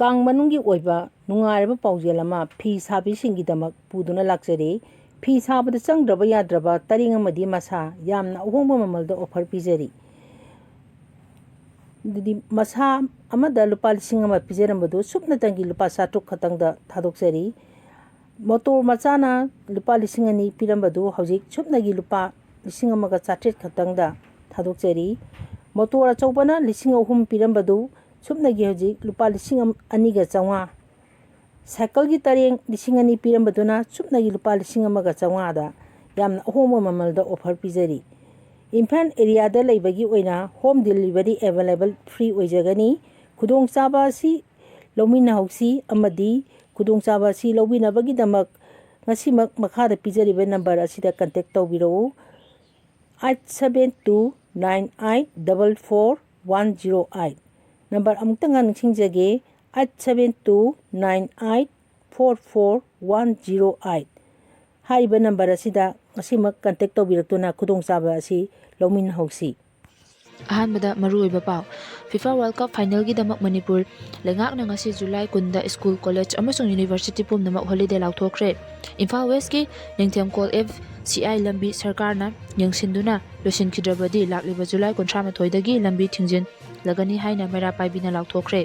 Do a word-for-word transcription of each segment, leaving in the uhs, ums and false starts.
ꯀꯥꯡ ꯃꯅꯨꯡꯒꯤ ꯑꯣꯏꯕ ꯅꯨꯡꯉꯥꯏꯔꯕ ꯄꯥꯎꯖꯦꯜ ꯑꯃ ꯐꯤ ꯁꯥꯕꯤꯁꯤꯡꯒꯤꯗꯃꯛ ꯄꯨꯗꯨꯅ ꯂꯥꯛꯆꯔꯤ꯫ ꯐꯤ ꯁꯥꯕꯗ ꯆꯪꯗ꯭ꯔꯕ ꯌꯥꯗ꯭ꯔꯕ ꯇꯔꯦꯡ ꯑꯃꯗꯤ ꯃꯁꯥ ꯌꯥꯝꯅ ꯑꯍꯣꯡꯕ ꯃꯃꯜꯗ offer ꯄꯤꯖꯔꯤ꯫ ꯑꯗꯨꯗꯤ ꯃꯁꯥ ꯑꯃꯗ ꯂꯨꯄꯥ ꯂꯤꯁꯤꯡ ꯑꯃ ꯄꯤꯖꯔꯝꯕꯗꯨ ꯁꯨꯞꯅꯇꯪꯒꯤ ꯂꯨꯄꯥ ꯆꯥꯇ꯭ꯔꯨꯛ ꯈꯛꯇꯪꯗ ꯊꯥꯗꯣꯛꯆꯔꯤ꯫ ꯃꯣꯇꯣꯔ ꯃꯆꯥꯅ ꯂꯨꯄꯥ ꯂꯤꯁꯤꯡ ꯑꯅꯤ ꯄꯤꯔꯝꯕꯗꯨ ꯍꯧꯖꯤꯛ ꯁꯨꯞꯅꯒꯤ ꯂꯨꯄꯥ ꯂꯤꯁꯤꯡ ꯑꯃꯒ ꯆꯥꯇ꯭ꯔꯦꯠ ꯈꯛꯇꯪꯗ ꯊꯥꯗꯣꯛꯆꯔꯤ꯫ ꯃꯣꯇꯣꯔ ꯑꯆꯧꯕꯅ ꯂꯤꯁꯤꯡ ꯑꯍꯨꯝ ꯄꯤꯔꯝꯕꯗꯨ ꯁꯨꯞꯅꯒꯤ ꯍꯧꯖꯤꯛ ꯂꯨꯄꯥ ꯂꯤꯁꯤꯡ ꯑꯅꯤꯒ ꯆꯥꯝꯃꯉꯥ, ꯁꯥꯏꯀꯜꯒꯤ ꯇꯔꯦꯡ ꯂꯤꯁꯤꯡ ꯑꯅꯤ ꯄꯤꯔꯝꯕꯗꯨꯅ ꯁꯨꯞꯅꯒꯤ ꯂꯨꯄꯥ ꯂꯤꯁꯤꯡ ꯑꯃꯒ ꯆꯥꯝꯃꯉꯥꯗ ꯌꯥꯝꯅ ꯑꯍꯣꯡꯕ ꯃꯃꯜꯗ offer ꯄꯤꯖꯔꯤ꯫ ꯏꯝꯐꯥꯜ areaꯗ ꯂꯩꯕꯒꯤ ꯑꯣꯏꯅ home delivery available, free ꯑꯣꯏꯖꯒꯅꯤ꯫ ꯈꯨꯗꯣꯡꯆꯥꯕ ꯑꯁꯤ ꯂꯧꯃꯤꯟꯅꯍꯧꯁꯤ ꯑꯃꯗꯤ ꯈꯨꯗꯣꯡꯆꯥꯕ ꯑꯁꯤ ꯂꯧꯕꯤꯅꯕꯒꯤꯗꯃꯛ ꯉꯁꯤꯃꯛ ꯃꯈꯥꯗ ꯄꯤꯖꯔꯤꯕ number ꯑꯁꯤꯗ contact ꯇꯧꯕꯤꯔꯛꯎ, eight seven two nine eight double four one zero eight꯫ Number ꯑꯃꯨꯛꯇꯪꯒ ꯅꯤꯡꯁꯤꯡꯖꯒꯦ, eight seven two nine eight four four one zero eight꯫ ꯍꯥꯏꯔꯤꯕ number ꯑꯁꯤꯗ ꯉꯁꯤꯃꯛ contact ꯇꯧꯕꯤꯔꯛꯇꯨꯅ ꯈꯨꯗꯣꯡꯆꯥꯕ ꯑꯁꯤ ꯂꯧꯃꯤꯟꯅꯍꯧꯁꯤ꯫ ꯑꯍꯥꯟꯕꯗ ꯃꯔꯨꯑꯣꯏꯕ ꯄꯥꯎ꯫ FIFA World Cup finalꯒꯤꯗꯃꯛ ꯃꯅꯤꯄꯨꯔ ꯂꯩꯉꯥꯛꯅ ꯉꯁꯤ ꯖꯨꯂꯥꯏ ꯀꯨꯟꯗ school, college ꯑꯃꯁꯨꯡ university ꯄꯨꯝꯅꯃꯛ holiday ꯂꯥꯎꯊꯣꯛꯈ꯭ꯔꯦ꯫ Imphal Westꯀꯤ ꯅꯤꯡꯊꯦꯝꯈꯣꯜ F C I ꯂꯝꯕꯤ ꯁꯔꯀꯥꯔꯅ ꯌꯦꯡꯁꯤꯟꯗꯨꯅ ꯂꯣꯏꯁꯤꯟꯈꯤꯗ꯭ꯔꯕꯗꯤ ꯂꯥꯛꯂꯤꯕ ꯖꯨꯂꯥꯏ ꯀꯨꯟꯊ꯭ꯔꯥ ꯃꯥꯊꯣꯏꯗꯒꯤ ꯂꯝꯕꯤ ꯊꯤꯡꯖꯤꯜꯂꯒꯅꯤ ꯍꯥꯏꯅ ꯃꯩꯔꯥ ꯄꯥꯏꯕꯤꯅ ꯂꯥꯎꯊꯣꯛꯈ꯭ꯔꯦ꯫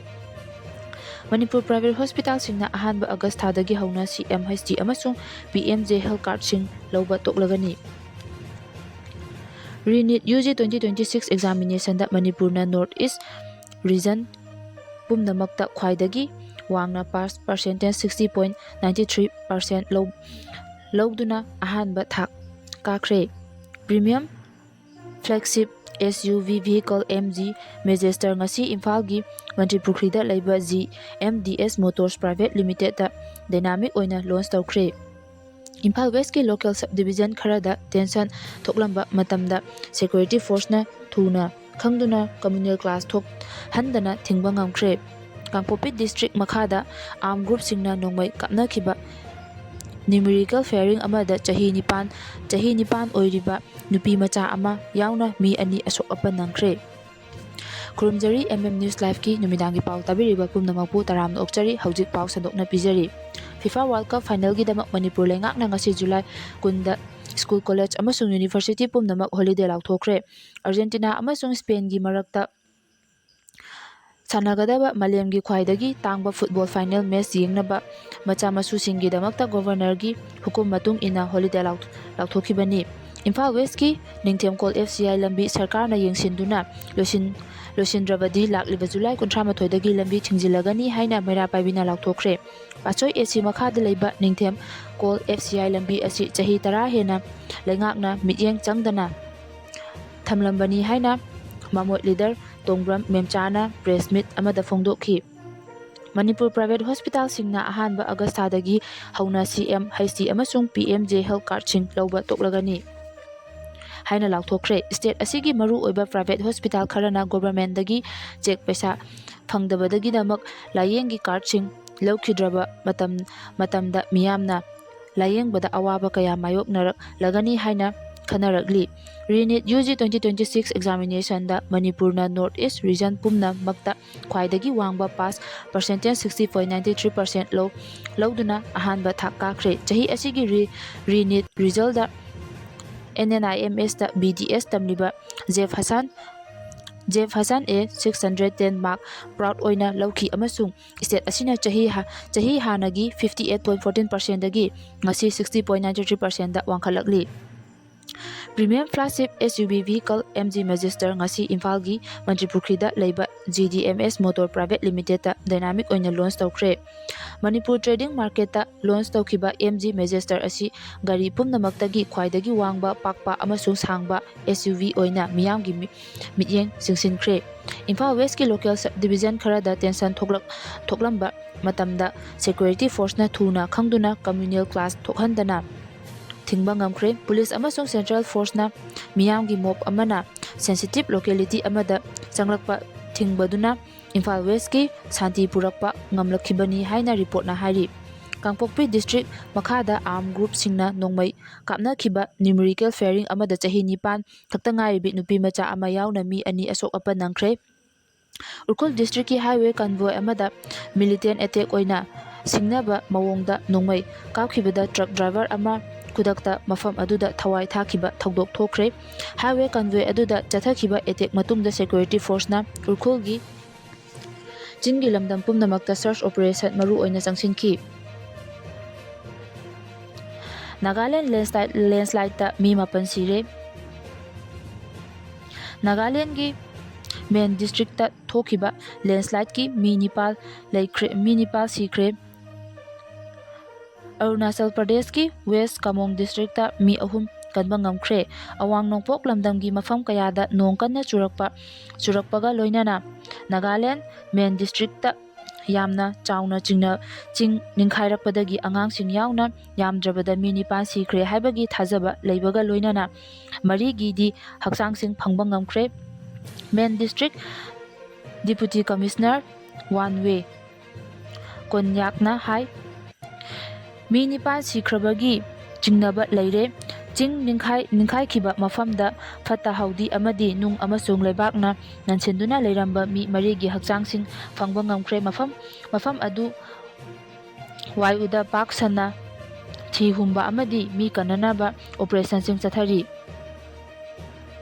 ꯃꯅꯤꯄꯨꯔ private hospitalꯁꯤꯡꯅ ꯑꯍꯥꯟꯕ ꯑꯒꯁ ꯊꯥꯗꯒꯤ ꯍꯧꯅ C M H D ꯑꯃꯁꯨꯡ P M J health cardꯁꯤꯡ ꯂꯧꯕ ꯇꯣꯛꯂꯒꯅꯤ꯫ Re-NEET U G twenty twenty-six examinationꯗ ꯃꯅꯤꯄꯨꯔꯅ North East region ꯄꯨꯝꯅꯃꯛꯇ ꯈ꯭ꯋꯥꯏꯗꯒꯤ ꯋꯥꯡꯅ pass percentage sixty point nine three percent ꯂꯧ-, ꯂꯧꯗꯨꯅ ꯑꯍꯥꯟꯕ ꯊꯥꯛ ꯀꯥꯈ꯭ꯔꯦ꯫ Premium Flagship S U V vehicle M G Magister ꯉꯁꯤ ꯏꯝꯐꯥꯜꯒꯤ ꯃꯟꯇ꯭ꯔꯤꯄꯨꯈ꯭ꯔꯤꯗ ꯂꯩꯕ G M D S Motors Private Limitedꯇ dynamic ꯑꯣꯏꯅ launch ꯇꯧꯈ꯭ꯔꯦ꯫ ꯏꯝꯐꯥꯜ Westꯀꯤ local subdivision ꯈꯔꯗ tension ꯊꯣꯛꯂꯝꯕ ꯃꯇꯝꯗ security forceꯅ ꯊꯨꯅ ꯈꯪꯗꯨꯅ communal class ꯊꯣꯛꯍꯟꯗꯅ ꯊꯤꯡꯕ ꯉꯝꯈ꯭ꯔꯦ꯫ ꯀꯥꯡꯄꯣꯛꯄꯤ district ꯃꯈꯥꯗ armed groupꯁꯤꯡꯅ ꯅꯣꯡꯃꯩ ꯀꯥꯞꯅꯈꯤꯕ numerical firing ꯑꯃꯗ ꯆꯍꯤ ꯅꯤꯄꯥꯟ, ꯆꯍꯤ ꯅꯤꯄꯥꯟ ꯑꯣꯏꯔꯤꯕ ꯅꯨꯄꯤ ꯃꯆꯥ ꯑꯃ ꯌꯥꯎꯅ ꯃꯤ ꯑꯅꯤ ꯑꯁꯣꯛ ꯑꯄꯟ ꯅꯪꯈ꯭ꯔꯦ꯫ ꯈꯨꯔꯨꯝꯖꯔꯤ M M News Liveꯀꯤ ꯅꯨꯃꯤꯗꯥꯡꯒꯤ ꯄꯥꯎ ꯇꯥꯕꯤꯔꯤꯕ ꯄꯨꯝꯅꯃꯛꯄꯨ ꯇꯔꯥꯝꯅ ꯑꯣꯛꯆꯔꯤ꯫ ꯍꯧꯖꯤꯛ ꯄꯥꯎ ꯁꯟꯗꯣꯛꯅ ꯄꯤꯖꯔꯤ꯫ FIFA World Cup finalꯒꯤꯗꯃꯛ ꯃꯅꯤꯄꯨꯔ ꯂꯩꯉꯥꯛꯅ ꯉꯁꯤ July ꯀꯨꯟꯗ school, college ꯑꯃꯁꯨꯡ university ꯄꯨꯝꯅꯃꯛ holiday ꯂꯥꯎꯊꯣꯛꯈ꯭ꯔꯦ꯫ Argentina ꯑꯃꯁꯨꯡ Spainꯒꯤ ꯃꯔꯛꯇ ꯁꯥꯟꯅꯒꯗꯕ ꯃꯥꯂꯦꯝꯒꯤ ꯈ꯭ꯋꯥꯏꯗꯒꯤ ꯇꯥꯡꯕ football final match ꯌꯦꯡꯅꯕ ꯃꯆꯥ ꯃꯁꯨꯁꯤꯡꯒꯤꯗꯃꯛꯇ governorꯒꯤ ꯍꯨꯀꯨꯝ ꯃꯇꯨꯡ ꯏꯟꯅ holiday ꯂꯥꯎ-, ꯂꯥꯎꯊꯣꯛꯈꯤꯕꯅꯤ꯫ ꯏꯝꯐꯥꯜ Westꯀꯤ ꯅꯤꯡꯊꯦꯝꯀꯣꯜ F C I ꯂꯝꯕꯤ ꯁꯔꯀꯥꯔꯅ ꯌꯦꯡꯁꯤꯟꯗꯨꯅ ꯂꯣꯏꯁꯤꯟ-, ꯂꯣꯏꯁꯤꯟꯗ꯭ꯔꯕꯗꯤ ꯂꯥꯛꯂꯤꯕ July ꯀꯨꯟꯊ꯭ꯔꯥ ꯃꯥꯊꯣꯏꯗꯒꯤ ꯂꯝꯕꯤ ꯊꯤꯡꯖꯤꯜꯂꯒꯅꯤ ꯍꯥꯏꯅ ꯃꯩꯔꯥ ꯄꯥꯏꯕꯤꯅ ꯂꯥꯎꯊꯣꯛꯈ꯭ꯔꯦ꯫ ꯄꯥꯠꯁꯣꯏ A C ꯃꯈꯥꯗ ꯂꯩꯕ ꯅꯤꯡꯊꯦꯝꯀꯣꯜ F C I ꯂꯝꯕꯤ ꯑꯁꯤ ꯆꯍꯤ ꯇꯔꯥ ꯍꯦꯟꯅ ꯂꯩꯉꯥꯛꯅ ꯃꯤꯠꯌꯦꯡ ꯆꯪꯗꯅ ꯊꯝꯂꯝꯕꯅꯤ ꯍꯥꯏꯅ ꯃꯃꯣꯏ leader ꯇꯣꯡꯕ꯭ꯔꯝ ꯃꯦꯝꯆꯥꯅ press meet ꯑꯃꯗ ꯐꯣꯡꯗꯣꯛꯈꯤ꯫ ꯃꯅꯤꯄꯨꯔ private hospitalꯁꯤꯡꯅ ꯑꯍꯥꯟꯕ August ꯊꯥꯗꯒꯤ ꯍꯧꯅ C M H C ꯑꯃꯁꯨꯡ P M J health cardꯁꯤꯡ ꯂꯧꯕ ꯇꯣꯛꯂꯒꯅꯤ ꯍꯥꯏꯅ ꯂꯥꯎꯊꯣꯛꯈ꯭ꯔꯦ꯫ State ꯑꯁꯤꯒꯤ ꯃꯔꯨꯑꯣꯏꯕ private hospital ꯈꯔꯅ governmentꯗꯒꯤ cheque ꯄꯩꯁꯥ ꯐꯪꯗꯕꯗꯒꯤꯗꯃꯛ ꯂꯥꯌꯦꯡꯒꯤ cardꯁꯤꯡ ꯂꯧꯈꯤꯗ꯭ꯔꯕ ꯃꯇꯝ, ꯃꯇꯝꯗ ꯃꯤꯌꯥꯝꯅ ꯂꯥꯌꯦꯡꯕꯗ ꯑꯋꯥꯕ ꯀꯌꯥ ꯃꯥꯌꯣꯛꯅꯔꯛꯂꯒꯅꯤ ꯍꯥꯏꯅ ꯈꯟꯅꯔꯛꯂꯤ꯫ ReNEET U G twenty twenty-six examinationꯗ ꯃꯅꯤꯄꯨꯔꯅ North East region ꯄꯨꯝꯅꯃꯛꯇ ꯈ꯭ꯋꯥꯏꯗꯒꯤ ꯋꯥꯡꯕ pass percentage sixty point nine three percent ꯂꯧ-, ꯂꯧꯗꯨꯅ ꯑꯍꯥꯟꯕ ꯊꯥꯛ ꯀꯥꯈ꯭ꯔꯦ꯫ ꯆꯍꯤ ꯑꯁꯤꯒꯤ re-, ReNEET resultꯗ N N I M Sꯇ B D S ꯇꯝꯂꯤꯕ Jef Hasan, Jef Hasan A six hundred ten mark proud ꯑꯣꯏꯅ ꯂꯧꯈꯤ ꯑꯃꯁꯨꯡ state ꯑꯁꯤꯅ ꯆꯍꯤ ꯍꯥ-, ꯆꯍꯤ ꯍꯥꯟꯅꯒꯤ fifty eight point fourteen percentꯗꯒꯤ ꯉꯁꯤ sixty point nine three percentꯗ ꯋꯥꯡꯈꯠꯂꯛꯂꯤ꯫ Premium flagship S U V vehicle M G Magister ꯉꯁꯤ ꯏꯝꯐꯥꯜꯒꯤ ꯃꯟꯇ꯭ꯔꯤꯄꯨꯈ꯭ꯔꯤꯗ ꯂꯩꯕ G D M S Motor Private Limitedꯇ dynamic ꯑꯣꯏꯅ launch ꯇꯧꯈ꯭ꯔꯦ꯫ ꯃꯅꯤꯄꯨꯔ trading marketꯇ launch ꯇꯧꯈꯤꯕ M G Magister ꯑꯁꯤ ꯒꯥꯔꯤ ꯄꯨꯝꯅꯃꯛꯇꯒꯤ ꯈ꯭ꯋꯥꯏꯗꯒꯤ ꯋꯥꯡꯕ, ꯄꯥꯛꯄ ꯑꯃꯁꯨꯡ ꯁꯥꯡꯕ S U V ꯑꯣꯏꯅ ꯃꯤꯌꯥꯝꯒꯤ ꯃꯤ-, ꯃꯤꯠꯌꯦꯡ ꯆꯤꯡꯁꯤꯟꯈ꯭ꯔꯦ꯫ ꯏꯝꯐꯥꯜ Westꯀꯤ local subdivision ꯈꯔꯗ tension ꯊꯣꯛꯂꯛ-, ꯊꯣꯛꯂꯝꯕ ꯃꯇꯝꯗ security forceꯅ ꯊꯨꯅ ꯈꯪꯗꯨꯅ communal clash ꯊꯣꯛꯍꯟꯗꯅ ꯊꯤꯡꯕ ꯉꯝꯈ꯭ꯔꯦ꯫ Police ꯑꯃꯁꯨꯡ central forceꯅ ꯃꯤꯌꯥꯝꯒꯤ mob ꯑꯃꯅ sensitive locality ꯑꯃꯗ ꯆꯪꯂꯛꯄ ꯊꯤꯡꯕꯗꯨꯅ ꯏꯝꯐꯥꯜ Westꯀꯤ ꯁꯥꯟꯇꯤ ꯄꯨꯔꯛꯄ ꯉꯝꯂꯛꯈꯤꯕꯅꯤ ꯍꯥꯏꯅ reportꯅ ꯍꯥꯏꯔꯤ꯫ ꯀꯥꯡꯄꯣꯛꯄꯤ district ꯃꯈꯥꯗ armed groupꯁꯤꯡꯅ ꯅꯣꯡꯃꯩ ꯀꯥꯞꯅꯈꯤꯕ numerical firing ꯑꯃꯗ ꯆꯍꯤ ꯅꯤꯄꯥꯟ ꯈꯛꯇ ꯉꯥꯏꯔꯤꯕꯤ ꯅꯨꯄꯤ ꯃꯆꯥ ꯑꯃ ꯌꯥꯎꯅ ꯃꯤ ꯑꯅꯤ ꯑꯁꯣꯛ ꯑꯄꯟ ꯅꯪꯈ꯭ꯔꯦ꯫ ꯎꯈ꯭ꯔꯨꯜ ꯗꯤꯁꯇ꯭ꯔꯤꯛꯀꯤ ꯍꯥꯏꯋꯦ ꯀꯟꯚꯣꯏ ꯑꯃꯗ ꯃꯤꯂꯤꯇꯦꯟ ꯑꯦꯇꯦꯛ ꯑꯣꯏꯅ ꯁꯤꯡꯅꯕ ꯃꯑꯣꯡꯗ ꯅꯣꯡꯃꯩ ꯀꯥꯞꯈꯤꯕꯗ ꯇ꯭ꯔꯛ ꯗ꯭ꯔꯥꯏꯚꯔ ꯑꯃ ꯈꯨꯗꯛꯇ ꯃꯐꯝ ꯑꯗꯨꯗ ꯊꯋꯥꯏ ꯊꯥꯈꯤꯕ ꯊꯧꯗꯣꯛ ꯊꯣꯛꯈ꯭ꯔꯦ꯫ ꯍꯥꯏꯋꯦ ꯀꯟꯚꯣꯏ ꯑꯗꯨꯗ ꯆꯠꯊꯈꯤꯕ ꯑꯦꯇꯦꯛ ꯃꯇꯨꯡꯗ ꯁꯦꯀ꯭ꯌꯨꯔꯤꯇꯤ ꯐꯣꯔꯁꯅ ꯎꯈ꯭ꯔꯨꯜꯒꯤ ꯆꯤꯡꯒꯤ ꯂꯝꯗꯝ ꯄꯨꯝꯅꯃꯛꯇ ꯁꯔꯆ ꯑꯣꯄꯔꯦꯁꯟ ꯃꯔꯨ ꯑꯣꯏꯅ ꯆꯪꯁꯤꯟꯈꯤ꯫ ꯅꯥꯒꯥꯂꯦꯟ ꯂꯦꯟꯁꯂꯥꯏꯠ, ꯂꯦꯟꯁꯂꯥꯏꯠꯇ ꯃꯤ ꯃꯥꯄꯟ ꯁꯤꯔꯦ꯫ ꯅꯥꯒꯥꯂꯦꯟꯒꯤ ꯃꯦꯟ ꯗꯤꯁꯇ꯭ꯔꯤꯛꯇ ꯊꯣꯛꯈꯤꯕ ꯂꯦꯟꯁꯂꯥꯏꯠꯀꯤ ꯃꯤ ꯅꯤꯄꯥꯜ ꯂꯩꯈ꯭ꯔꯦ, ꯃꯤ ꯅꯤꯄꯥꯜ ꯁꯤꯈ꯭ꯔꯦ꯫ ꯑꯔꯨꯅꯥꯆꯜ ꯄ꯭ꯔꯗꯦꯁꯀꯤ ꯋꯦꯁ ꯀꯥꯃꯣꯡ ꯗꯤꯁꯇ꯭ꯔꯤꯛꯇ ꯃꯤ ꯑꯍꯨꯝ ꯀꯟꯕ ꯉꯝꯈ꯭ꯔꯦ꯫ ꯑꯋꯥꯡ ꯅꯣꯡꯄꯣꯛ ꯂꯝꯗꯝꯒꯤ ꯃꯐꯝ ꯀꯌꯥꯗ ꯅꯣꯡ ꯀꯟꯅ ꯆꯨꯔꯛꯄ, ꯆꯨꯔꯛꯄꯒ ꯂꯣꯏꯅꯅ ꯅꯥꯒꯥꯂꯦꯟ ꯃꯦꯟ ꯗꯤꯁꯇ꯭ꯔꯤꯛꯇ ꯌꯥꯝꯅ ꯆꯥꯎꯅ ꯆꯤꯡꯅ-, ꯆꯤꯡ ꯅꯤꯡꯈꯥꯏꯔꯛꯄꯗꯒꯤ ꯑꯉꯥꯡꯁꯤꯡ ꯌꯥꯎꯅ ꯌꯥꯝꯗ꯭ꯔꯕꯗ ꯃꯤ ꯅꯤꯄꯥꯟ ꯁꯤꯈ꯭ꯔꯦ ꯍꯥꯏꯕꯒꯤ ꯊꯥꯖꯕ ꯂꯩꯕꯒ ꯂꯣꯏꯅꯅ ꯃꯔꯤꯒꯤꯗꯤ ꯍꯛꯆꯥꯡꯁꯤꯡ ꯐꯪꯕ ꯉꯝꯈ꯭ꯔꯦ꯫ ꯃꯦꯟ ꯗꯤꯁꯇ꯭ꯔꯤꯛ ꯗꯤꯄꯨꯇꯤ ꯀꯃꯤꯁꯅꯔ ꯋꯥꯟ ꯋꯦ ꯀꯣꯟꯌꯥꯛꯅ ꯍꯥꯏ, ꯃꯤ ꯅꯤꯄꯥꯟ ꯁꯤꯈ꯭ꯔꯕꯒꯤ ꯆꯤꯡꯅꯕ ꯂꯩꯔꯦ꯫ ꯆꯤꯡ ꯅꯤꯡꯈꯥꯏ-, ꯅꯤꯡꯈꯥꯏꯈꯤꯕ ꯃꯐꯝꯗ ꯐꯠꯇ ꯍꯥꯎꯗꯤ ꯑꯃꯗꯤ ꯅꯨꯡ ꯑꯃꯁꯨꯡ ꯂꯩꯕꯥꯛꯅ ꯅꯟꯁꯤꯟꯗꯨꯅ ꯂꯩꯔꯝꯕ ꯃꯤ ꯃꯔꯤꯒꯤ ꯍꯛꯆꯥꯡꯁꯤꯡ ꯐꯪꯕ ꯉꯝꯈ꯭ꯔꯦ꯫ ꯃꯐꯝ, ꯃꯐꯝ ꯑꯗꯨ ꯋꯥꯏꯎꯗ ꯄꯥꯛ ꯁꯟꯅ ꯊꯤ ꯍꯨꯝꯕ ꯑꯃꯗꯤ ꯃꯤ ꯀꯟꯅꯅꯕ ꯑꯣꯄꯔꯦꯁꯟꯁꯤꯡ ꯆꯠꯊꯔꯤ꯫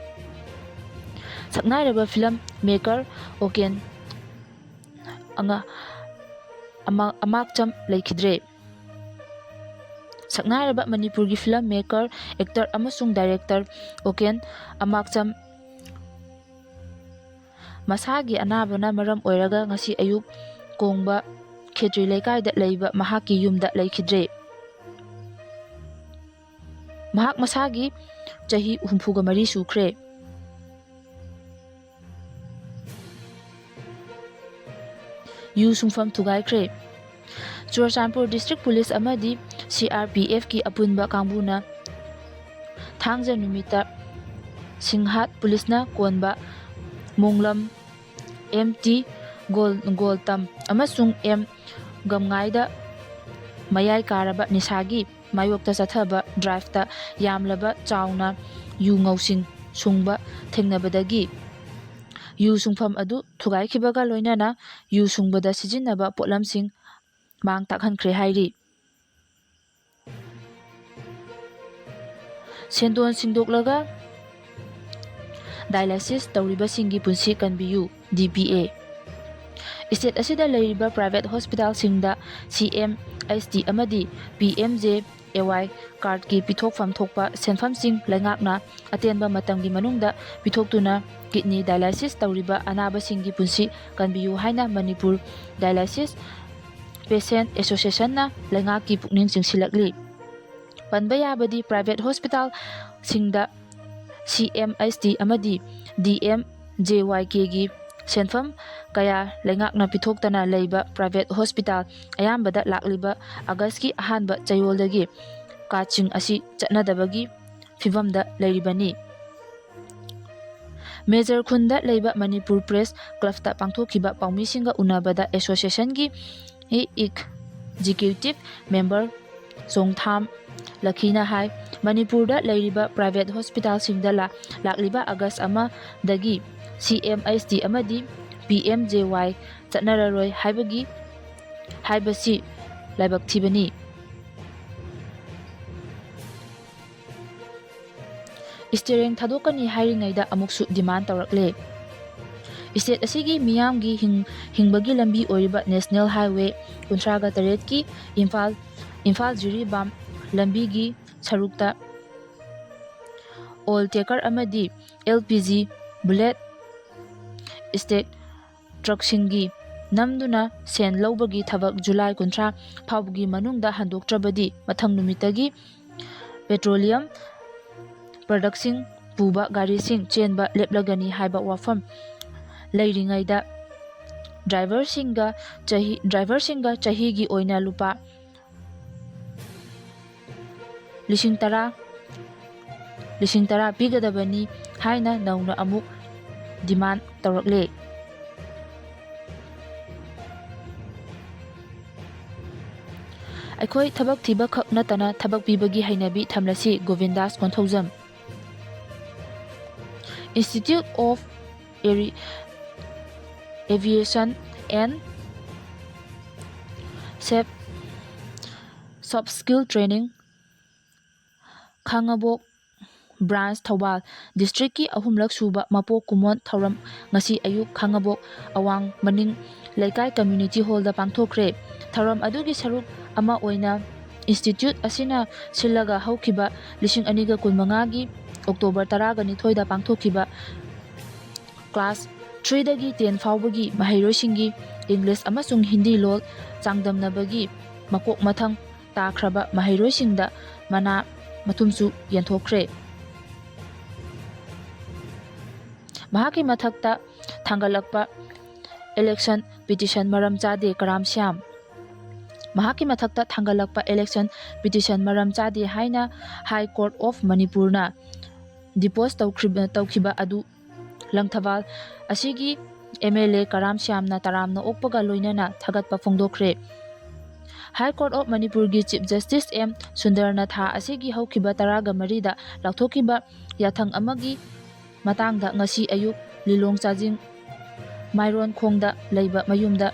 ꯁꯛꯅꯥꯏꯔꯕ ꯐꯤꯂꯝ ꯃꯦꯀꯔ ꯑꯣꯀꯦꯟ ꯑꯉ-, ꯑꯃ-, ꯑꯃꯥꯛꯆꯝ ꯂꯩꯈꯤꯗ꯭ꯔꯦ꯫ ꯁꯛꯅꯥꯏꯔꯕ ꯃꯅꯤꯄꯨꯔꯒꯤ ꯐꯤꯂꯝ ꯃꯦꯀꯔ, ꯑꯦꯛꯇꯔ ꯑꯃꯁꯨꯡ ꯗꯥꯏꯔꯦꯛꯇꯔ ꯑꯣꯀꯦꯟ ꯑꯃꯥꯛꯆꯝ ꯃꯁꯥꯒꯤ ꯑꯅꯥꯕꯅ ꯃꯔꯝ ꯑꯣꯏꯔꯒ ꯉꯁꯤ ꯑꯌꯨꯛ ꯀꯣꯡꯕ ꯈꯦꯇ꯭ꯔꯤ ꯂꯩꯀꯥꯏꯗ ꯂꯩꯕ ꯃꯍꯥꯛꯀꯤ ꯌꯨꯝꯗ ꯂꯩꯈꯤꯗ꯭ꯔꯦ꯫ ꯃꯍꯥꯛ ꯃꯁꯥꯒꯤ ꯆꯍꯤ ꯍꯨꯝꯐꯨꯒ ꯃꯔꯤ ꯁꯨꯈ꯭ꯔꯦ꯫ ꯌꯨ ꯁꯨꯡꯐꯝ ꯊꯨꯒꯥꯏꯈ꯭ꯔꯦ꯫ ꯆꯨꯔꯆꯥꯟꯄꯨꯔ ꯗꯤꯁꯇ꯭ꯔꯤꯛ ꯄꯨꯂꯤꯁ ꯑꯃꯗꯤ ꯁꯤ ꯑꯥꯔ ꯄꯤ ꯑꯦꯐꯀꯤ ꯑꯄꯨꯟꯕ ꯀꯥꯡꯕꯨꯅ ꯊꯥꯡꯖ ꯅꯨꯃꯤꯠꯇ ꯁꯤꯡꯍꯥꯠ ꯄꯨꯂꯤꯁꯅ ꯀꯣꯟꯕ ꯃꯣꯡꯂꯝ ꯑꯦꯝ ꯇꯤ ꯒꯣꯜ-, ꯒꯣꯜꯇꯝ ꯑꯃꯁꯨꯡ ꯑꯦꯝ ꯒꯝꯉꯥꯏꯗ ꯃꯌꯥꯏ ꯀꯥꯔꯕ ꯅꯤꯁꯥꯒꯤ ꯃꯥꯌꯣꯛꯇ ꯆꯠꯊꯕ ꯗ꯭ꯔꯥꯏꯚꯇ ꯌꯥꯝꯂꯕ ꯆꯥꯎꯅ ꯌꯨ ꯉꯧꯁꯤꯡ ꯁꯨꯡꯕ ꯊꯦꯡꯅꯕꯗꯒꯤ ꯌꯨ ꯁꯨꯡꯐꯝ ꯑꯗꯨ ꯊꯨꯒꯥꯏꯈꯤꯕꯒ ꯂꯣꯏꯅꯅ ꯌꯨ ꯁꯨꯡꯕꯗ ꯁꯤꯖꯤꯟꯅꯕ ꯄꯣꯠꯂꯝꯁꯤꯡ ꯃꯥꯡ ꯇꯥꯛꯍꯟꯈ꯭ꯔꯦ ꯍꯥꯏꯔꯤ꯫ ꯁꯦꯟꯗꯣꯟ ꯁꯤꯡꯗꯣꯛꯂꯒ dialysis ꯇꯧꯔꯤꯕꯁꯤꯡꯒꯤ ꯄꯨꯟꯁꯤ ꯀꯟꯕꯤꯌꯨ, D P A꯫ State ꯑꯁꯤꯗ ꯂꯩꯔꯤꯕ private hospitalꯁꯤꯡꯗ C M H T ꯑꯃꯗꯤ P M J A Y cardꯀꯤ ꯄꯤꯊꯣꯛꯐꯝ ꯊꯣꯛꯄ ꯁꯦꯟꯐꯝꯁꯤꯡ ꯂꯩꯉꯥꯛꯅ ꯑꯇꯦꯟꯕ ꯃꯇꯝꯒꯤ ꯃꯅꯨꯡꯗ ꯄꯤꯊꯣꯛꯇꯨꯅ kidney dialysis ꯇꯧꯔꯤꯕ ꯑꯅꯥꯕꯁꯤꯡꯒꯤ ꯄꯨꯟꯁꯤ ꯀꯟꯕꯤꯌꯨ ꯍꯥꯏꯅ ꯃꯅꯤꯄꯨꯔ Dialysis Patient Associationꯅ ꯂꯩꯉꯥꯛꯀꯤ ꯄꯨꯛꯅꯤꯡ ꯆꯤꯡꯁꯤꯜꯂꯛꯂꯤ꯫ ꯄꯟꯕ ꯌꯥꯕꯗꯤ private hospitalꯁꯤꯡꯗ C M H T ꯑꯃꯗꯤ D M J Y Kꯒꯤ ꯁꯦꯟꯐꯝ ꯀꯌꯥ ꯂꯩꯉꯥꯛꯅ ꯄꯤꯊꯣꯛꯇꯅ ꯂꯩꯕ private hospital ꯑꯌꯥꯝꯕꯗ ꯂꯥꯛꯂꯤꯕ Augustꯀꯤ ꯑꯍꯥꯟꯕ ꯆꯌꯣꯜꯗꯒꯤ cardꯁꯤꯡ ꯑꯁꯤ ꯆꯠꯅꯗꯕꯒꯤ ꯐꯤꯚꯝꯗ ꯂꯩꯔꯤꯕꯅꯤ꯫ ꯃꯦꯖꯔ ꯈꯨꯟꯗ ꯂꯩꯕ ꯃꯅꯤꯄꯨꯔ Press Clubꯇ ꯄꯥꯡꯊꯣꯛꯈꯤꯕ ꯄꯥꯎꯃꯤꯁꯤꯡꯒ ꯎꯅꯕꯗ associationꯒꯤ executive member ꯆꯣꯡꯊꯥꯝ ꯂꯈꯤꯅ ꯍꯥꯏ, ꯃꯅꯤꯄꯨꯔꯗ ꯂꯩꯔꯤꯕ private hospitalꯁꯤꯡꯗ ꯂꯥ-, ꯂꯥꯛꯂꯤꯕ August ꯑꯃꯗꯒꯤ C M H T ꯑꯃꯗꯤ P M J Y ꯆꯠꯅꯔꯔꯣꯏ ꯍꯥꯏꯕꯒꯤ, ꯍꯥꯏꯕꯁꯤ ꯂꯥꯏꯕꯛ ꯊꯤꯕꯅꯤ꯫ Steering ꯊꯥꯗꯣꯛꯀꯅꯤ ꯍꯥꯏꯔꯤꯉꯩꯗ ꯑꯃꯨꯛꯁꯨ demand ꯇꯧꯔꯛꯂꯦ꯫ State ꯑꯁꯤꯒꯤ ꯃꯤꯌꯥꯝꯒꯤ ꯍꯤꯡ-, ꯍꯤꯡꯕꯒꯤ ꯂꯝꯕꯤ ꯑꯣꯏꯔꯤꯕ National Highway ꯀꯨꯟꯊ꯭ꯔꯥꯒ ꯇꯔꯦꯠꯀꯤ ꯏꯝꯐꯥꯜ, ꯏꯝꯐꯥꯜ ꯖꯤꯔꯤꯕꯥꯝ ꯂꯝꯕꯤꯒꯤ ꯁꯔꯨꯛꯇ oil tanker ꯑꯃꯗꯤ L P G bulk stack truckꯁꯤꯡꯒꯤ ꯅꯝꯗꯨꯅ ꯁꯦꯟ ꯂꯧꯕꯒꯤ ꯊꯕꯛ July ꯀꯨꯟꯊ꯭ꯔꯥ ꯐꯥꯎꯕꯒꯤ ꯃꯅꯨꯡꯗ ꯍꯟꯗꯣꯛꯇ꯭ꯔꯕꯗꯤ ꯃꯊꯪ ꯅꯨꯃꯤꯠꯇꯒꯤ petroleum productꯁꯤꯡ ꯄꯨꯕ ꯒꯥꯔꯤꯁꯤꯡ ꯆꯦꯟꯕ ꯂꯦꯞꯂꯒꯅꯤ ꯍꯥꯏꯕ ꯋꯥꯐꯝ ꯂꯩꯔꯤꯉꯩꯗ driverꯁꯤꯡꯒ ꯆꯍꯤ, driverꯁꯤꯡꯒ ꯆꯍꯤꯒꯤ ꯑꯣꯏꯅ ꯂꯨꯄꯥ ꯂꯤꯁꯤꯡ ꯇꯔꯥ, ꯂꯤꯁꯤꯡ ꯇꯔꯥ ꯄꯤꯒꯗꯕꯅꯤ ꯍꯥꯏꯅ ꯅꯧꯅ ꯑꯃꯨꯛ demand ꯇꯧꯔꯛꯂꯦ꯫ ꯑꯩꯈꯣꯏ ꯊꯕꯛ ꯊꯤꯕ ꯈꯛ ꯅꯠꯇꯅ ꯊꯕꯛ ꯄꯤꯕꯒꯤ ꯍꯩꯅꯕꯤ ꯊꯝꯂꯁꯤ, Gobindas Konthoujam. Institute of Aviation and Soft Skill Training, Khangabok branch, Thoubal ꯗꯤꯁꯇ꯭ꯔꯤꯛꯀꯤ ꯑꯍꯨꯝꯂꯛ ꯁꯨꯕ ꯃꯄꯣꯛ ꯀꯨꯝꯑꯣꯟ ꯊꯧꯔꯝ ꯉꯁꯤ ꯑꯌꯨꯛ ꯈꯥꯉꯕꯣꯛ ꯑꯋꯥꯡ ꯃꯅꯤꯡ ꯂꯩꯀꯥꯏ ꯀꯝꯃ꯭ꯌꯨꯅꯤꯇꯤ ꯍꯣꯜꯗ ꯄꯥꯡꯊꯣꯛꯈ꯭ꯔꯦ꯫ ꯊꯧꯔꯝ ꯑꯗꯨꯒꯤ ꯁꯔꯨꯛ ꯑꯃ ꯑꯣꯏꯅ ꯏꯟꯁꯇꯤꯇ꯭ꯌꯨꯠ ꯑꯁꯤꯅ ꯁꯤꯜꯂꯒ ꯍꯧꯈꯤꯕ ꯂꯤꯁꯤꯡ ꯑꯅꯤꯒ ꯀꯨꯟꯃꯉꯥꯒꯤ ꯑꯣꯛꯇꯣꯕꯔ ꯇꯔꯥꯒ ꯅꯤꯊꯣꯏꯗ ꯄꯥꯡꯊꯣꯛꯈꯤꯕ ꯀ꯭ꯂꯥꯁ ꯊ꯭ꯔꯤꯗꯒꯤ ꯇꯦꯟ ꯐꯥꯎꯕꯒꯤ ꯃꯍꯩꯔꯣꯏꯁꯤꯡꯒꯤ ꯏꯪꯂꯤꯁ ꯑꯃꯁꯨꯡ ꯍꯤꯟꯗꯤ ꯂꯣꯜ ꯆꯥꯡꯗꯝꯅꯕꯒꯤ ꯃꯀꯣꯛ ꯃꯊꯪ ꯇꯥꯈ꯭ꯔꯕ ꯃꯍꯩꯔꯣꯏꯁꯤꯡꯗ ꯃꯅꯥ ꯃꯊꯨꯝꯁꯨ ꯌꯦꯟꯊꯣꯛꯈ꯭ꯔꯦ꯫ ꯃꯍꯥꯛꯀꯤ ꯃꯊꯛꯇ ꯊꯥꯡꯒꯠꯂꯛꯄ ꯏꯂꯦꯛꯁꯟ ꯄꯤꯇꯤꯁꯟ ꯃꯔꯝ ꯆꯥꯗꯦ, ꯀꯔꯥꯝ ꯁ꯭ꯌꯥꯝ꯫ ꯃꯍꯥꯛꯀꯤ ꯃꯊꯛꯇ ꯊꯥꯡꯒꯠꯂꯛꯄ ꯏꯂꯦꯛꯁꯟ ꯄꯤꯇꯤꯁꯟ ꯃꯔꯝ ꯆꯥꯗꯦ ꯍꯥꯏꯅ ꯍꯥꯏ ꯀꯣꯔꯠ ꯑꯣꯐ ꯃꯅꯤꯄꯨꯔꯅ ꯗꯤꯄꯣꯖ ꯇꯧꯈ꯭ꯔꯤꯕ, ꯇꯧꯈꯤꯕ ꯑꯗꯨ ꯂꯪꯊꯕꯥꯜ ꯑꯁꯤꯒꯤ ꯑꯦꯝ ꯑꯦꯜ ꯑꯦ ꯀꯔꯥꯝ ꯁ꯭ꯌꯥꯝꯅ ꯇꯔꯥꯝꯅ ꯑꯣꯛꯄꯒ ꯂꯣꯏꯅꯅ ꯊꯥꯒꯠꯄ ꯐꯣꯡꯗꯣꯛꯈ꯭ꯔꯦ꯫ ꯍꯥꯏ ꯀꯣꯔꯠ ꯑꯣꯐ ꯃꯅꯤꯄꯨꯔꯒꯤ ꯆꯤꯐ ꯖꯁꯇꯤꯁ ꯑꯦꯝ ꯁꯨꯟꯗꯔꯅ ꯊꯥ ꯑꯁꯤꯒꯤ ꯍꯧꯈꯤꯕ ꯇꯔꯥꯒ ꯃꯔꯤꯗ ꯂꯥꯎꯊꯣꯛꯈꯤꯕ ꯌꯥꯊꯪ ꯑꯃꯒꯤ ꯃꯇꯥꯡꯗ ꯉꯁꯤ ꯑꯌꯨꯛ ꯂꯤꯂꯣꯡ ꯆꯥꯖꯤꯡ ꯃꯥꯏꯔꯣꯟꯈꯣꯡꯗ ꯂꯩꯕ ꯃꯌꯨꯝꯗ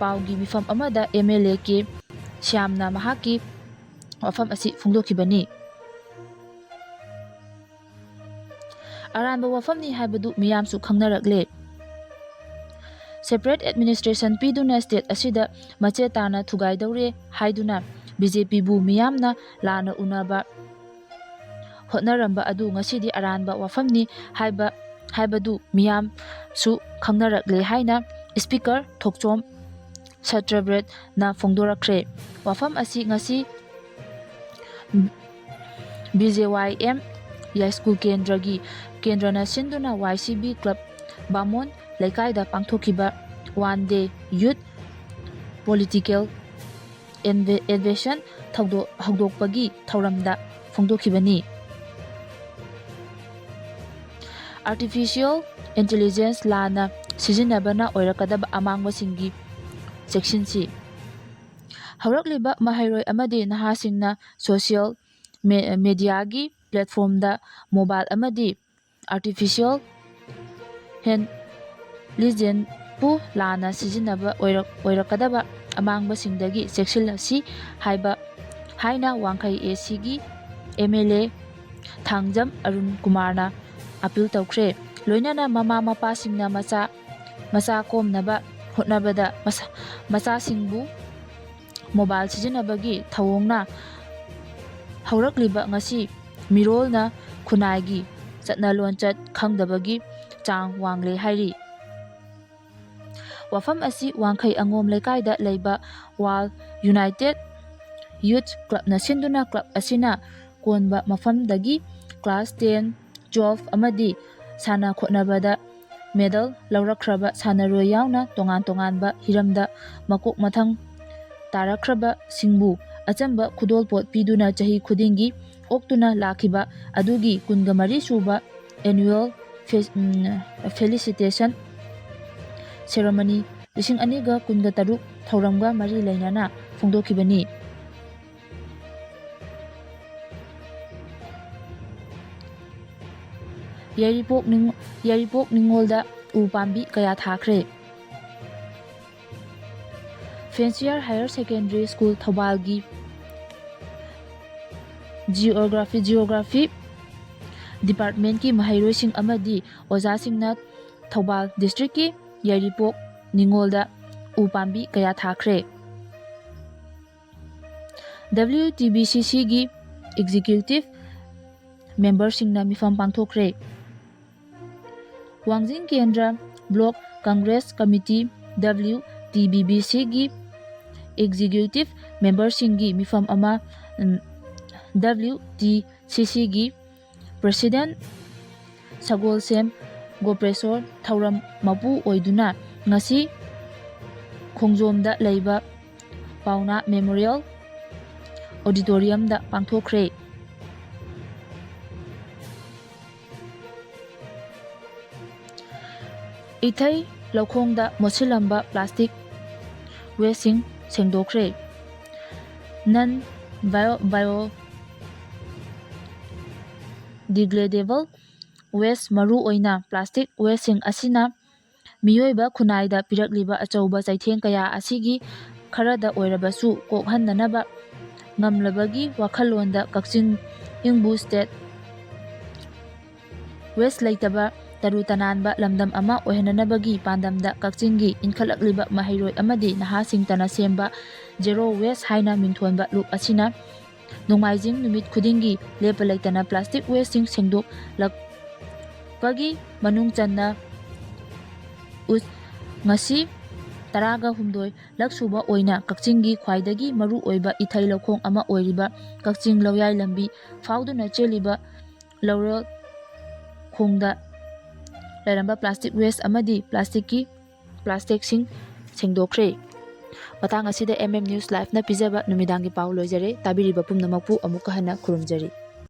ꯄꯥꯎꯒꯤ ꯃꯤꯐꯝ ꯑꯃꯗ ꯑꯦꯝ ꯑꯦꯜ ꯑꯦ ꯀꯦ ꯁ꯭ꯌꯥꯝꯅ ꯃꯍꯥꯛꯀꯤ ꯋꯥꯐꯝ ꯑꯁꯤ ꯐꯣꯡꯗꯣꯛꯈꯤꯕꯅꯤ꯫ ꯑꯔꯥꯟꯕ ꯋꯥꯐꯝꯅꯤ ꯍꯥꯏꯕꯗꯨ ꯃꯤꯌꯥꯝꯁꯨ ꯈꯪꯅꯔꯛꯂꯦ꯫ ꯁꯦꯄꯔꯦꯠ ꯑꯦꯗꯃꯤꯅꯤꯁꯇ꯭ꯔꯦꯁꯟ ꯄꯤꯗꯨꯅ ꯁ꯭ꯇꯦꯠ ꯑꯁꯤꯗ ꯃꯆꯦ ꯇꯥꯅ ꯊꯨꯒꯥꯏꯗꯧꯔꯦ ꯍꯥꯏꯗꯨꯅ ꯕꯤ ꯖꯦ ꯄꯤꯕꯨ ꯃꯤꯌꯥꯝꯅ ꯂꯥꯟꯅ ꯎꯅꯕ ꯍꯣꯠꯅꯔꯝꯕ ꯑꯗꯨ ꯉꯁꯤꯗꯤ ꯑꯔꯥꯟꯕ ꯋꯥꯐꯝꯅꯤ ꯍꯥꯏꯕ, ꯍꯥꯏꯕꯗꯨ ꯃꯤꯌꯥꯝꯁꯨ ꯈꯪꯅꯔꯛꯂꯦ ꯍꯥꯏꯅ ꯁ꯭ꯄꯤꯀꯔ ꯊꯣꯛꯆꯣꯝ ꯁꯇ꯭ꯔꯕ꯭ꯔꯦꯠꯅ ꯐꯣꯡꯗꯣꯔꯛꯈ꯭ꯔꯦ꯫ ꯋꯥꯐꯝ ꯑꯁꯤ ꯉꯁꯤ ꯕꯤ ꯖꯦ ꯋꯥꯏ ꯑꯦꯝ ꯌꯥꯏꯁ꯭ꯀꯨꯜ ꯀꯦꯟꯗ꯭ꯔꯒꯤ, ꯀꯦꯟꯗ꯭ꯔꯅ ꯁꯤꯟꯗꯨꯅ ꯋꯥꯏ ꯁꯤ ꯕꯤ ꯀ꯭ꯂꯕ ꯕꯥꯃꯣꯟ ꯂꯩꯀꯥꯏꯗ ꯄꯥꯡꯊꯣꯛꯈꯤꯕ ꯋꯥꯟ ꯗꯦ ꯌꯨꯠ ꯄꯣꯂꯤꯇꯤꯀꯦꯜ ꯑꯦꯟꯚꯦ-, ꯑꯦꯟꯚꯦꯁꯟ ꯊꯧꯗꯣꯛ, ꯍꯧꯗꯣꯛꯄꯒꯤ ꯊꯧꯔꯝꯗ ꯐꯣꯡꯗꯣꯛꯈꯤꯕꯅꯤ꯫ ꯑꯥꯔꯇꯤꯐꯤꯁꯤꯌꯦꯜ ꯏꯟꯇꯦꯂꯤꯖꯦꯟꯁ ꯂꯥꯟꯅ ꯁꯤꯖꯤꯟꯅꯕꯅ ꯑꯣꯏꯔꯛꯀꯗꯕ ꯑꯃꯥꯡꯕꯁꯤꯡꯒꯤ ꯆꯦꯛꯁꯤꯟꯁꯤ꯫ ꯍꯧꯔꯛꯂꯤꯕ ꯃꯍꯩꯔꯣꯏ ꯑꯃꯗꯤ ꯅꯍꯥꯁꯤꯡꯅ ꯁꯣꯁꯤꯌꯦꯜ ꯃꯦ-, ꯃꯦꯗꯤꯌꯥꯒꯤ ꯄ꯭ꯂꯦꯠꯐꯣꯝꯗ ꯃꯣꯕꯥꯏꯜ ꯑꯃꯗꯤ ꯑꯥꯔꯇꯤꯐꯤꯁꯤꯌꯦꯜ ꯍꯦꯟ ꯂꯤꯖꯦꯟꯄꯨ ꯂꯥꯟꯅ ꯁꯤꯖꯤꯟꯅꯕ ꯑꯣꯏꯔꯛ-, ꯑꯣꯏꯔꯛꯀꯗꯕ ꯑꯃꯥꯡꯕꯁꯤꯡꯗꯒꯤ ꯆꯦꯛꯁꯤꯜꯂꯁꯤ ꯍꯥꯏꯕ, ꯍꯥꯏꯅ ꯋꯥꯡꯈꯩ ꯑꯦ ꯁꯤꯒꯤ M L A Thangjam Arun ꯀꯨꯃꯥꯔꯅ ꯑꯥꯄꯤꯜ ꯇꯧꯈ꯭ꯔꯦ꯫ ꯂꯣꯏꯅꯅ ꯃꯃꯥ ꯃꯄꯥꯁꯤꯡꯅ ꯃꯆꯥ, ꯃꯆꯥ ꯀꯣꯝꯅꯕ ꯍꯣꯠꯅꯕꯗ ꯃꯁꯥ-, ꯃꯆꯥꯁꯤꯡꯕꯨ ꯃꯣꯕꯥꯏꯜ ꯁꯤꯖꯤꯟꯅꯕꯒꯤ ꯊꯧꯑꯣꯡꯅ ꯍꯧꯔꯛꯂꯤꯕ ꯉꯁꯤ ꯃꯤꯔꯣꯜꯅ ꯈꯨꯟꯅꯥꯏꯒꯤ ꯆꯠꯅ ꯂꯣꯟꯆꯠ ꯈꯪꯗꯕꯒꯤ ꯆꯥꯡ ꯋꯥꯡꯂꯦ ꯍꯥꯏꯔꯤ꯫ ꯋꯥꯐꯝ ꯑꯁꯤ ꯋꯥꯡꯈꯩ ꯑꯉꯣꯝ ꯂꯩꯀꯥꯏꯗ ꯂꯩꯕ ꯋꯥꯜ ꯌꯨꯅꯥꯏꯇꯦꯠ ꯌꯨꯠ ꯀ꯭ꯂꯕꯅ ꯁꯤꯟꯗꯨꯅ ꯀ꯭ꯂꯕ ꯑꯁꯤꯅ ꯀꯣꯟꯕ ꯃꯐꯝꯗꯒꯤ ꯀ꯭ꯂꯥꯁ ꯇꯦꯟ, ꯇꯨꯋꯦꯜꯐ ꯑꯃꯗꯤ ꯁꯥꯟꯅ ꯈꯣꯠꯅꯕꯗ ꯃꯦꯗꯜ ꯂꯧꯔꯛꯈ꯭ꯔꯕ ꯁꯥꯟꯅꯔꯣꯏ ꯌꯥꯎꯅ ꯇꯣꯉꯥꯟ ꯇꯣꯉꯥꯟꯕ ꯍꯤꯔꯝꯗ ꯃꯀꯣꯛ ꯃꯊꯪ ꯇꯥꯔꯛꯈ꯭ꯔꯕꯁꯤꯡꯕꯨ ꯑꯆꯝꯕ ꯈꯨꯗꯣꯜꯄꯣꯠ ꯄꯤꯗꯨꯅ ꯆꯍꯤ ꯈꯨꯗꯤꯡꯒꯤ ꯑꯣꯛꯇꯨꯅ ꯂꯥꯛꯈꯤꯕ ꯑꯗꯨꯒꯤ ꯀꯨꯟꯒ ꯃꯔꯤ ꯁꯨꯕ annual fe-, ꯎꯝ, felicitation ceremony ꯂꯤꯁꯤꯡ ꯑꯅꯤꯒ ꯀꯨꯟꯒ ꯇꯔꯨꯛ ꯊꯧꯔꯝꯒ ꯃꯔꯤ ꯂꯩꯅꯅ ꯐꯣꯡꯗꯣꯛꯈꯤꯕꯅꯤ꯫ ꯌꯥꯏꯔꯤꯄꯣꯛ ꯅꯤꯡ-, ꯌꯥꯏꯔꯤꯄꯣꯛ ꯅꯤꯡꯉꯣꯜꯗ ꯎ ꯄꯥꯝꯕꯤ ꯀꯌꯥ ꯊꯥꯈ꯭ꯔꯦ꯫ ꯐꯦꯟꯁꯤꯌꯔ ꯍꯥꯌꯔ ꯁꯦꯀꯦꯟꯗꯔꯤ ꯁ꯭ꯀꯨꯜ ꯊꯧꯕꯥꯜꯒꯤ ꯖꯤꯑꯣꯒ꯭ꯔꯥꯐꯤ, ꯖꯤꯑꯣꯒ꯭ꯔꯥꯐꯤ ꯗꯤꯄꯥꯔꯠꯃꯦꯟꯠꯀꯤ ꯃꯍꯩꯔꯣꯏꯁꯤꯡ ꯑꯃꯗꯤ ꯑꯣꯖꯥꯁꯤꯡꯅ ꯊꯧꯕꯥꯜ ꯗꯤꯁꯇ꯭ꯔꯤꯛꯀꯤ ꯌꯥꯏꯔꯤꯄꯣꯛ ꯅꯤꯡꯉꯣꯜꯗ ꯎ ꯄꯥꯝꯕꯤ ꯀꯌꯥ ꯊꯥꯈ꯭ꯔꯦ꯫ ꯗꯕ꯭ꯂꯤꯎ ꯇꯤ ꯕꯤ ꯁꯤ ꯁꯤꯒꯤ ꯑꯦꯛꯖꯤꯀ꯭ꯌꯨꯇꯤꯚ ꯃꯦꯝꯕꯔꯁꯤꯡꯅ ꯃꯤꯐꯝ ꯄꯥꯡꯊꯣꯛꯈ꯭ꯔꯦ꯫ ꯋꯥꯡꯖꯤꯡ ꯀꯦꯟꯗ꯭ꯔ block Congress committee, W T B B ꯁꯤꯒꯤ ꯑꯦꯛꯖꯤꯀ꯭ꯌꯨꯇꯤꯚ ꯃꯦꯝꯕꯔꯁꯤꯡꯒꯤ ꯃꯤꯐꯝ ꯑꯃ, ꯎꯝ, ꯗꯕ꯭ꯂꯤꯎ ꯇꯤ ꯁꯤ ꯁꯤꯒꯤ ꯄ꯭ꯔꯦꯁꯤꯗꯦꯟꯠ ꯁꯒꯣꯜꯁꯦꯝ ꯒꯣꯄꯦꯁꯣꯔ ꯊꯧꯔꯝ ꯃꯄꯨ ꯑꯣꯏꯗꯨꯅ ꯉꯁꯤ ꯈꯣꯡꯖꯣꯝꯗ ꯂꯩꯕ ꯄꯥꯎꯅꯥ ꯃꯦꯃꯣꯔꯤꯌꯦꯜ ꯑꯣꯗꯤꯇꯣꯔꯤꯌꯝꯗ ꯄꯥꯡꯊꯣꯛꯈ꯭ꯔꯦ꯫ ꯏꯊꯩ ꯂꯧꯈꯣꯡꯗ ꯃꯣꯠꯁꯤꯜꯂꯝꯕ plastic ꯋꯦꯁꯁꯤꯡ ꯁꯦꯡꯗꯣꯛꯈ꯭ꯔꯦ꯫ Non bio-, biodegradable waste, ꯃꯔꯨ ꯑꯣꯏꯅ plastic wasteꯁꯤꯡ ꯑꯁꯤꯅ ꯃꯤꯑꯣꯏꯕ ꯈꯨꯟꯅꯥꯏꯗ ꯄꯤꯔꯛꯂꯤꯕ ꯑꯆꯧꯕ ꯆꯩꯊꯦꯡ ꯀꯌꯥ ꯑꯁꯤꯒꯤ ꯈꯔꯗ ꯑꯣꯏꯔꯕꯁꯨ ꯀꯣꯛꯍꯟꯅꯅꯕ ꯉꯝꯂꯕꯒꯤ ꯋꯥꯈꯜꯂꯣꯟꯗ ꯀꯛꯆꯤꯡ ꯏꯪꯕꯨ state waste ꯂꯩꯇꯕ ꯇꯔꯨ ꯇꯅꯥꯟꯕ ꯂꯝꯗꯝ ꯑꯃ ꯑꯣꯏꯍꯟꯅꯅꯕꯒꯤ ꯄꯥꯟꯗꯝꯗ ꯀꯛꯆꯤꯡꯒꯤ ꯏꯟꯈꯠꯂꯛꯂꯤꯕ ꯃꯍꯩꯔꯣꯏ ꯑꯃꯗꯤ ꯅꯍꯥꯁꯤꯡꯇꯅ ꯁꯦꯝꯕ Zero Waste ꯍꯥꯏꯅ ꯃꯤꯡꯊꯣꯟꯕ ꯂꯨꯞ ꯑꯁꯤꯅ ꯅꯣꯡꯃꯥꯏꯖꯤꯡ ꯅꯨꯃꯤꯠ ꯈꯨꯗꯤꯡꯒꯤ ꯂꯦꯞꯄ ꯂꯩꯇꯅ plastic wasteꯁꯤꯡ ꯁꯦꯡꯗꯣꯛꯂꯛꯄꯒꯤ ꯃꯅꯨꯡ ꯆꯟꯅ ꯎꯁ-, ꯉꯁꯤ ꯇꯔꯥꯒ ꯍꯨꯝꯗꯣꯏ ꯂꯛ ꯁꯨꯕ ꯑꯣꯏꯅ ꯀꯛꯆꯤꯡꯒꯤ ꯈ꯭ꯋꯥꯏꯗꯒꯤ ꯃꯔꯨ ꯑꯣꯏꯕ ꯏꯊꯩ ꯂꯧꯈꯣꯡ ꯑꯃ ꯑꯣꯏꯔꯤꯕ ꯀꯛꯆꯤꯡ ꯂꯧꯌꯥꯏ ꯂꯝꯕꯤ ꯐꯥꯎꯗꯨꯅ ꯆꯦꯜꯂꯤꯕ ꯂꯧꯔꯣꯛ ꯈꯣꯡꯗ ꯂꯩꯔꯝꯕ plastic waste ꯑꯃꯗꯤ plasticꯀꯤ plasticꯁꯤꯡ ꯁꯦꯡꯗꯣꯛꯈ꯭ꯔꯦ꯫ ꯃꯇꯥꯡ ꯑꯁꯤꯗ M M News Liveꯅ ꯄꯤꯖꯕ ꯅꯨꯃꯤꯗꯥꯡꯒꯤ ꯄꯥꯎ ꯂꯣꯏꯖꯔꯦ꯫ ꯇꯥꯕꯤꯔꯤꯕ ꯄꯨꯝꯅꯃꯛꯄꯨ ꯑꯃꯨꯛꯀ ꯍꯟꯅ ꯈꯨꯔꯨꯝꯖꯔꯤ꯫